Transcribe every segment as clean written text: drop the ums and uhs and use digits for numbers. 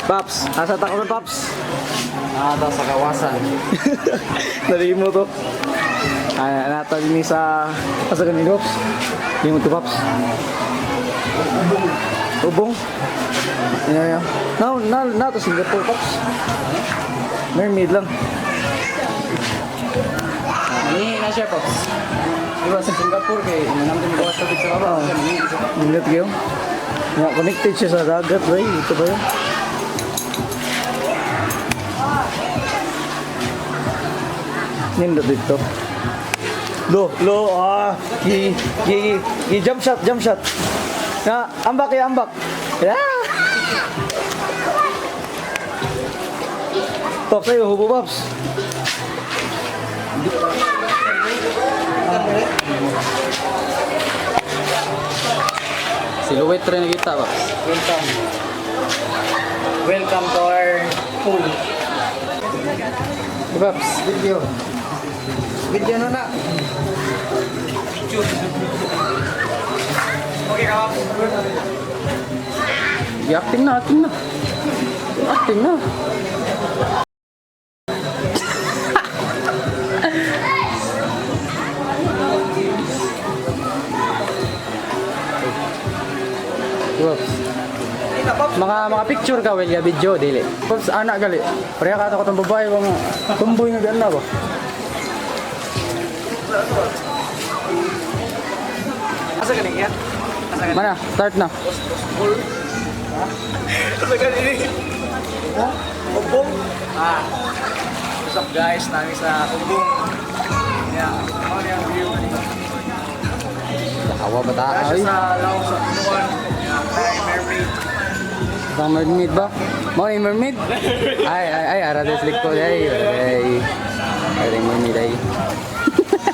Paps, asa ta ka, Paps? Nata sa kawasan. Nalimo to. Ay, nata din sa asa gani, Paps? Limo to, Paps. Ubong. Yeah. Now, na na to Singapore, Paps. Mermaid lang. Ni na siya, Pops. Diba sa Singapore kay manam din gawas tubig sa baba. Oo. Ingat kayo. Nga, connected siya sa dagat, bay. Ito ba yun? Nindot dito. Lo, lo, ah. Gi, gi, gi, jump shot, jump shot. Na, ambak ya, ambak. Yeah! Pops, ayo, hubo, Pops. Silhouette rin nakita, Pops. Welcome. Welcome to our pool. Di, Pops? Video. Video na na. Okay ka, Pops? Acting na, acting na. Acting na. Pops. Mga picture ka, well, ya video dili. Pops, anak gali. Pareha ka to katong babae ba mo. Tumboy nga gana ba. Asa ka niya? Mana, start na. Asa ka niya? Ubong. Ah. What's up, guys? Nami sa Ubong. Yeah. Ano yung view? Awa ba ta? Kaya siya Ay, sa Laos sa Punuan. Yeah. Ay, mermaid. sa mermaid ba? Mo ni mermaid? Ay, ay, ay, ara des likod ay. Ay. Ay, ay, mermaid ay.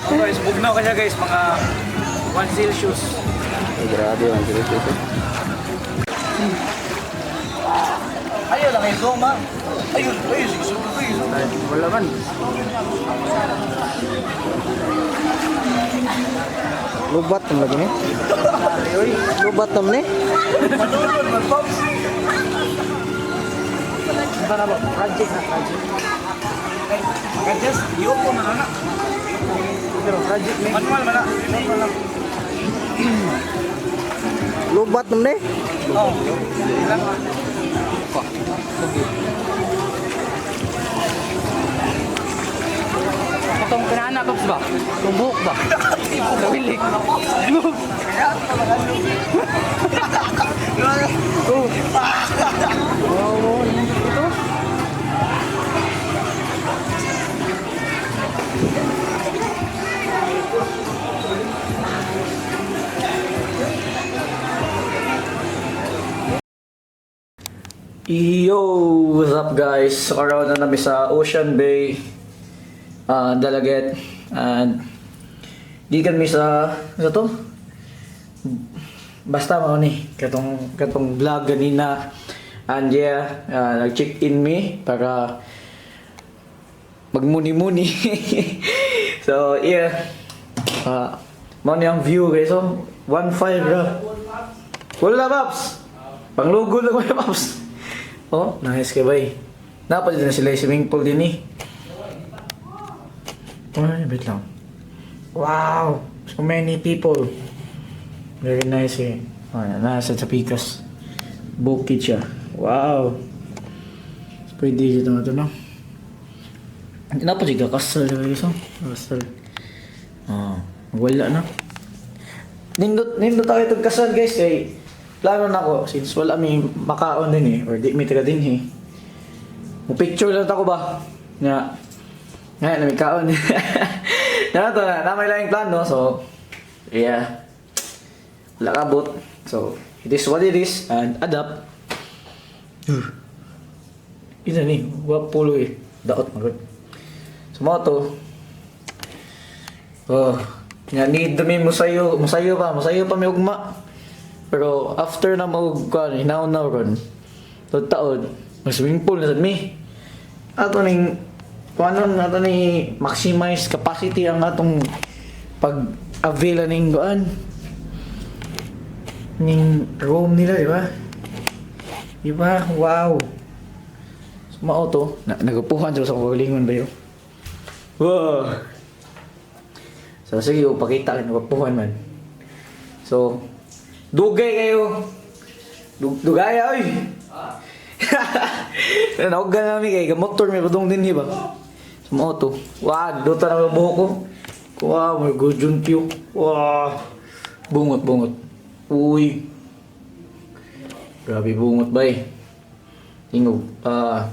Oh, guys, bugnaw ka siya, guys. Mga 1 Celsius. Ay, grabe, 1 0 0. Ayaw lang kayo, Zoma. Ayun, ayun, sige, sige, sige, sige. Wala man. Lubat tam lagi ni. Lubat tam ni. Matulog man, Pops. Ito na ba? Project na, project. Ay, just, iupo man na. Pero project ni. Manual man na. Manual lang. Lubat tam ni. Oh. Ilang? Katong kinana, Pops ba? Tumbok ba? Kawilik. Oh. Oh, ito. Yo, what's up, guys? So karon na nami sa Ocean Bay, Dalaguete, and gikan mi sa to. Basta mao ni katong katong vlog ganina. And yeah, nag-check-in mi para magmuni-muni. So yeah. Mao ni ang view, guys. So 1.5 ra. Wala, Paps. Panglugo lang wala, Paps. Oh, nice kay bay. Napal din na sila yung swimming pool din eh. Ay, wait lang. Wow! So many people. Very nice eh. Oh, nasa sa Pikas. Bukid siya. Wow! Pwede dito na ito, no? Napal siya kasal. Kasal. Ah, wala na. Nindot, nindot ako itong kasal, guys, kay plano na ako since wala mi makaon din eh or di mi taga din eh. Mo picture lang ako ba nga nga na mi kaon. Na to na, na may laing plano, so yeah. Wala kabot. So it is what it is and adapt. Ito ni, wa pulo eh. Daot magod. So mo to. Oh, nga need mi musayo, musayo pa mi ugma. Pero after na mo kuan, hinaon na ron. Taod taod, mag swimming pool na sad mi. Ato ning kuanon ato ni maximize capacity ang atong pag avail ning kuan ning room nila, di ba? Di ba? Wow. So, mao to. Na, nagapuhan sa kagalingon ba yun? Wow! So sige, pakita kayo, nagapuhan man. So, dugay kayo. Dugay oy. Nauggan namin kay motor may padung din ba. So mao to. Wag, duta na buhok ko. Wow, may good piyo. Wow. Bungot, bungot. Uy. Grabe bungot bay. Tingog. Ah.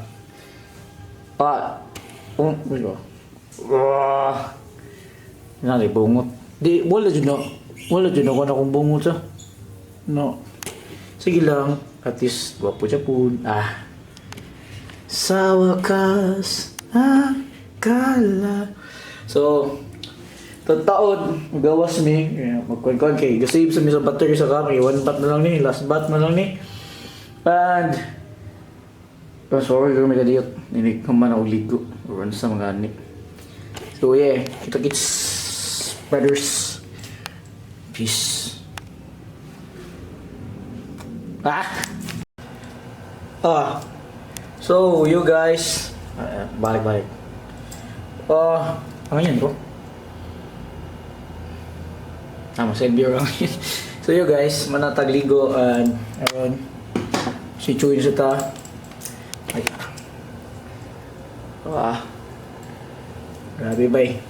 Ah. Uy, ba? Wah. Nari bungot. Di wala jud na. Wala jud ako na kung bungot sa. No. Sige lang. At least, gwapo siya po. Ah. Sa wakas, akala. So, taon, gawas mi, magkuhan kay, gasave sa mi sa battery sa kami, one bat na lang ni, last bat na lang ni. And, oh, sorry kung may kadiyot, hindi ko man ako ligo, or ano sa mga anik. So yeah, kita kits, brothers. Peace. Ah! Ah. So, you guys, ah, balik balik. Ah, ano yan bro? Ah, maselbi lang yun. So you guys, manatagligo and aron si Chuy sa ta. Ay. Ah. Grabe bay.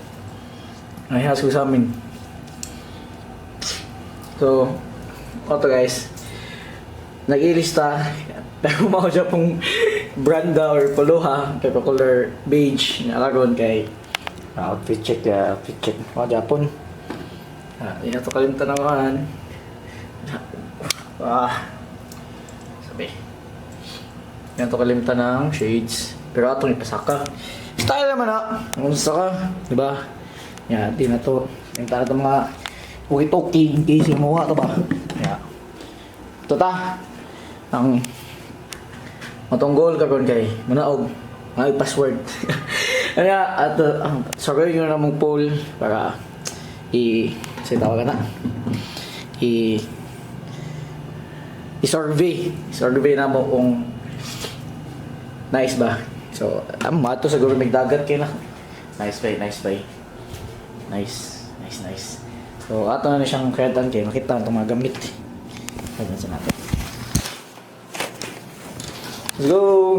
Ay, ko sa amin. So, oto guys. Nag-ilista pero mao siya pong branda or puluha pero color beige na karon kay outfit check ya, outfit check. Mao Japon. Ah, di na to kalimtan naman. Ah. Sabi. Di na to kalimtan ng shades. Pero atong ipasaka. Style naman na. Ang saka, di ba? Ya, di na to. Yung tara to mga walkie-talkie in case yung to ba? Ya. Ito ta. Ang matunggol karon kay manaog ay password. Kaya at sorry yun na mong poll para i sa tawag na i i-survey i-survey na mo kung nice ba. So ang mato siguro magdagat kay na nice bay, nice bay, nice, nice, nice. So ato na siyang kretan kay makita ang itong mga gamit. Pagdan sa natin. Let's go!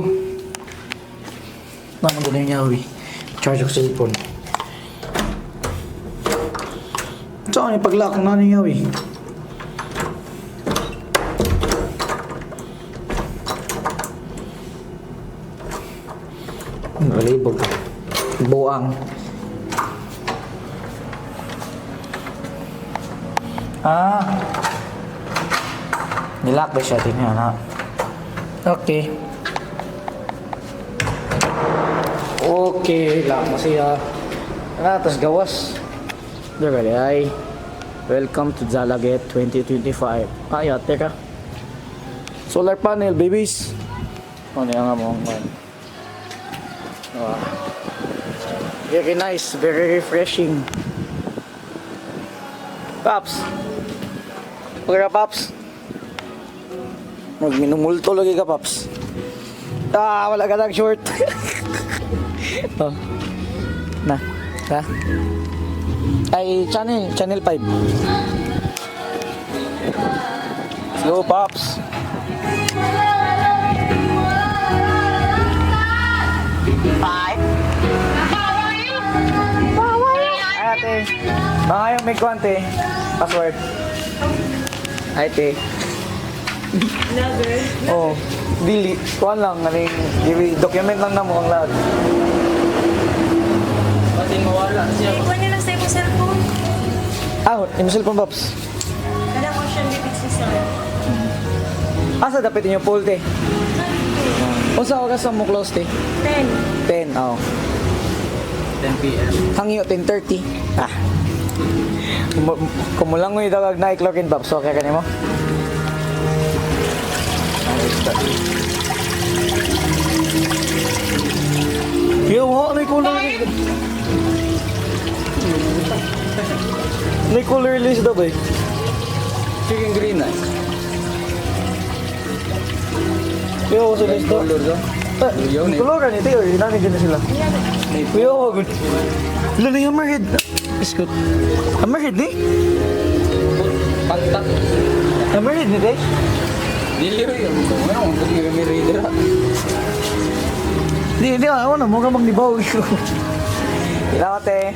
Naman ko na yung yawi. Charge ako sa cellphone. Saan yung pag-lock na yung yawi? Ang kalibog. Buang. Ah. Nilock ba siya? Tingnan na. Okay. Okay, lock na siya. Ah, tas gawas. There ay. Welcome to Zalaget 2025. Ay, ate ka. Solar panel, babies. Ano yung nga mo? Ah. Very nice, very refreshing. Paps. Okay ra, Paps. Magminumulto lagi ka, Paps. Ah, wala ka nang short. Oh. Na. Ha? Ay, channel 5. Let's go, Pops. Ay, ate. Baka yung may kwante. Password. Ay, ate. Another. Oh, dili. Kuan lang, aning document lang na mo ang lahat. Pati mawala siya. Ikuha niya lang sa imong cellphone. Ah, yung cellphone, Pops. Kala ko siya bibig si sir. Asa dapat inyo pool, te? Unsa oras mo close, te? 10. 10, oh. 10 p.m. Hangyo, 10:30. Ah. Kumulangoy daw ag night clock in, Pops. Okay ka nimo? Yo, mo, may color. May color list daw ba eh? Chicken green na. Yo, sa list daw. Color daw. Luyaw ni. Kuluran ito, eh. Inani dyan na sila. Kuya, oh, good. Lalo yung hammerhead. Iskot. Hammerhead ni? Pantat. Hammerhead ni, te? Dili rin. Ano, ang nga kami reader. Di, di, ako na, mukha mang libaw. Ilaw, te.